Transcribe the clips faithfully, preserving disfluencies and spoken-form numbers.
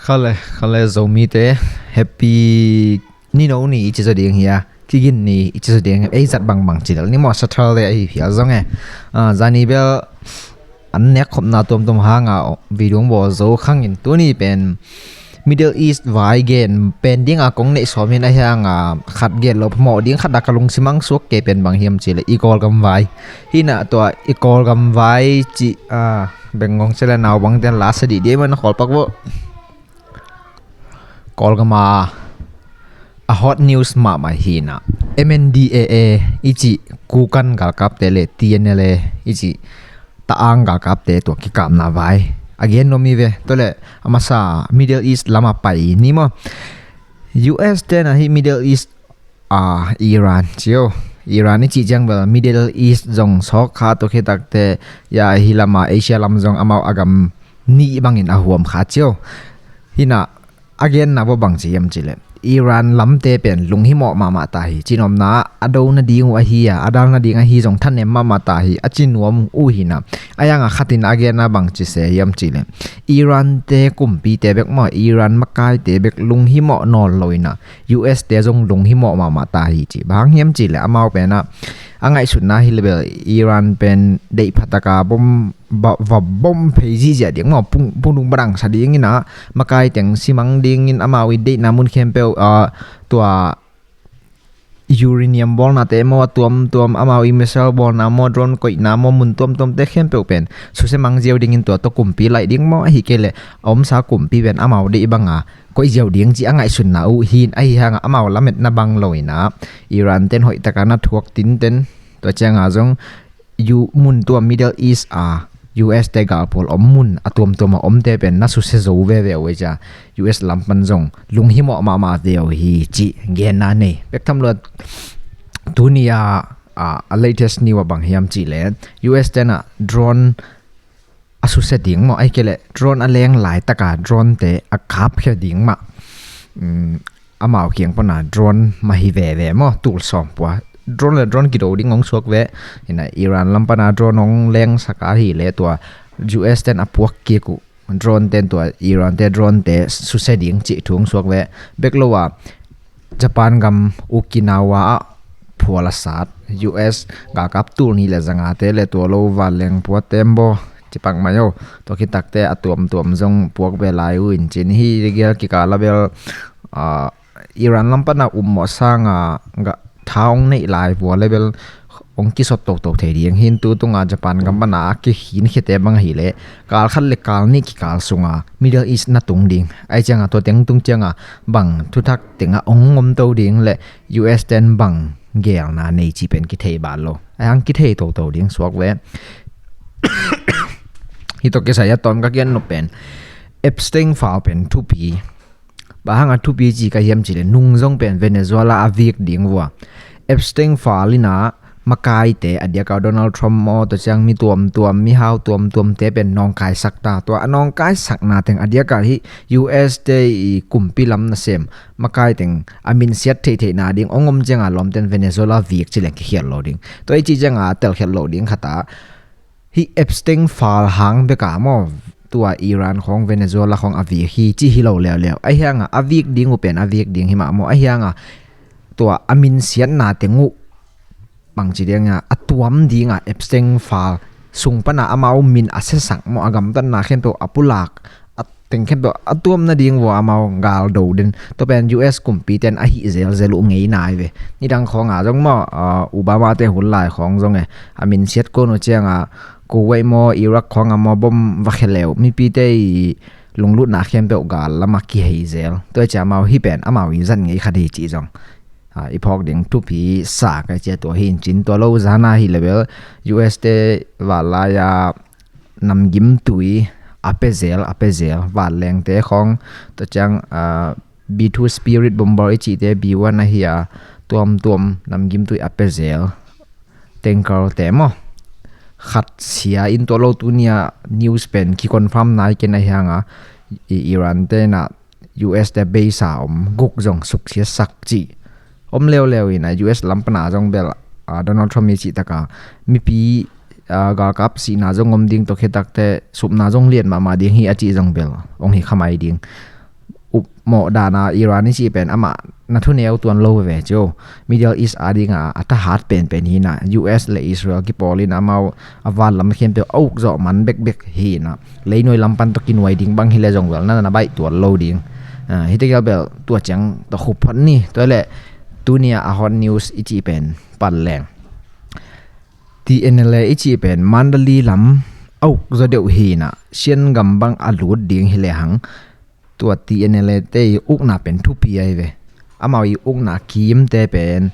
Khale, khale Zomite, happy nino ni i ci zaw ding hi a, kigin ni i ci zaw ding, ei zat bangbang ci lel ni maw, Saturday ahi phial zong e. Ah, zani bel an nek khopna tuamtuam hanga video hong bawl zo khangin tuni pen Middle East vai gen pen dinga kong neih sawmin ahi hanga khat gen lo phamawh ding khat a ka lungsim ang suak kei pen bang hiam ci le i Kawlgam vai. Hina tua i Kawlgam vai ci, ah, bengngong ci le nau bang ten la sa dih dih man a kawlpak vo. Kawlgama a hot news mahmah hina M N D A A i ci kukan galkapte le T N L A i ci ta-ang galkapte tua kikapna vai a gen nuam hi ve. Tua le a masa Middle East lama pai ni maw. U S tena hi Middle East a Iran cio. Iran i cih ciang bel Middle East zong sawk kha tua khitakte ya hi lama Asia lam zong amau a gam nih bangin a huam kha cio. Hina a genna bua bang ci hiam ci le Iran lamte pen lunghimawh mahmah ta hi. Cinopna a do nading uh ahi a, a dal nading ahi zong thanem mahmah ta hi a ci nuam uh hina. A yanga khatin a genna bang ci se hiam ci le Iran te kumpite bek maw, Iran makaite bek lunghimawh nawl lo ina U S te zong lunghimawh mahmah ta hi ci. Bang hiam ci le amau pena a ngaihsutna hi le bel Iran pen deih phataka bom va bom phei zihziah ding maw, pung pung dung badang sa ding ina makai teng simang dingin amau i deihna mun khempeuh a tua uranium bawlnate maw a tuamtuam, amau i missile bawlna maw, drone koihna maw, mun tuamtuamte khempeuh pen susia mang ziau dingin tua tua kumpi laih ding maw, ahi kei le a omsa kumpi pen amau deih banga koih ziau ding ci a ngaihsutna uh hin ahi hanga amau lametna bang lo ina Iran ten hoihtaka na thuak tinten tua cianga zong u mun tua Middle East a U S te galpawl om mun a tuamtuam a omte pen na susia zo veve uh cia U S lam pan zong lunghimawh mahmah ve uh hi ci genna nei. Bek tham luat tuni a, a, a latest news a bang hiam ci le U S tena drone a susia ding maw, ahi kei le drone a leng laitaka drone te a kapkhia ding mah. Um, amau kiang pana drone mah hi veve maw, tul sawm pua. Drone le drone kido ding hong suak ve. Hina Iran lam pana drone hong leng saka hi le tua U S ten a puak kik uh. Drone ten tua Iran te drone te susia ding cih thu hong suak ve. Bek lo a Japan gam Okinawa ah phual a sat U S galkap tul nih le zangate le tua lo vanleng pua tembaw cipak mai o. Tua khitakte a tuamtuam zong puak ve lai uh in cin hi gel kikal a bel, ah, Iran lam pana ummawh sanga ga tha hong neih lai vua le bel hong kisot toto thei ding hin tu tunga Japan gam pana a kikhin khiate bang ahi le kal khat le kal nih kikal sunga Middle East na tung ding. Ai cianga tua teng tung cianga bang thuthak tenga hong ngomto ding le U S ten bang gelna nei ci pen kithei ban lo. Ai hang kithei toto ding suak ve. Hi to kisai a tawm ka kian no pen Epstein file pen thupi. Bang hanga thupi ci ka hiam ci le nung zong pen Venezuela a vik ding vua. Epstein file ina makaite a diaka Donald Trump maw tua ciang mi tuamtuam mi hau tuamtuamte pen nawngkaisak ta. Tua a nawngkaisakna teng a diaka hi U S te i kumpi lam nasem makai teng a minsiat theihtheihna ding hong om cianga lawmten Venezuela vik ci leng kikhial lo ding. Tua i ci cianga telkhial lo ding khata hi Epstein file hang beka maw tua Iran khawng Venezuela khawng a vik hi ci hi lo leuleu. Ahi hanga a vik ding uh pen a vik ding hi mah maw, ahi hanga tua a minsiatna teng uh bangci dinga a tuam dinga Epstein file sung pana amau min a siasak maw, a gamtatna khempeuh a pulak a teng khempeuh a tuamna ding vua amau gal do den. Tua pen U S kumpi ten a hih zelzel uh ngei nai ve. Nidang khawnga zong maw, ah, Obama te hun lai khawng zong e a minsiat kon uh cianga Kuwait maw Iraq khawnga maw bom va kheleu mipite i lunglutna khempeuh gal lama kihei zel. Tua cia amau hi pen amau i zat ngei khat hi cih zong, ah, i phawk ding thupi sa ka cia tua hi in cin tua lo zana hi level U S te val laia namgim tui a pe zel a pe zel val lengte khawng tua ciang, ah, B two Spirit bomber i cihte B one ahi a tuamtuam namgim tui a pe zel. Tanker te maw khat sia in tua lo tunia news pen ki confirm nai ken ahi hanga i Iran te na U S te base a om guk zong suksiasak cih om leuleu ina U S lam pana zong bel, ah, Donald Trump i cih taka mipi, ah, galkap sihna zong om ding tua khitakte supna zong lian mahmah ding hi a cih zong bel ong hi khamai ding. upmawh dana Iran i cih pen amah na thuneu tuan lo veve cio. Middle East a dinga a thahat penpen hi na, U S le Israel kipawl in amau a vanlam khempeuh a uk zawh man bekbek hi na, leinuai lam pan tawh kinuai ding bang hi le zong vel na na baih tuan lo ding. Hite gel bel tua ciang tawh khup phot ni. Tua le tunia a hot news i cih pen pan leng, T N L A i cih pen Mandalay lam a uk zaw deuh hi na, Shan gam bang a lut ding hi le hang, tua T N L A te i ukna pen thupi ahi ve. Amau i ukna kimte pen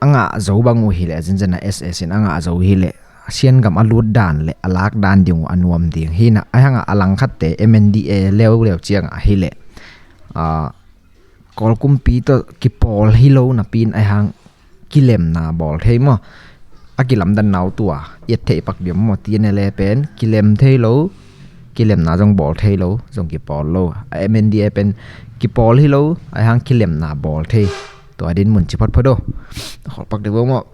a ngah zo bang uh hi le, zinzena S S in a ngah zo hi le, Shan gam a lut dan le a lak dan ding uh a nuam ding hi na. Ahi hanga a langkhatte M N D A leuleu cianga hi le, Kawl kumpi tawh kipawl hi lo napi in ahi hang kilemna bawl thei maw? A kilamdanna uh tua i et theih pak diam maw? T N L A pen kilem thei lo, kilemna zong bawl thei lo, zong kipawl lo. A M N D A pen kipawl hi lo, ahi hang kilemna bawl thei. Tua din mun ci photphot o. Khol pak deuh maw?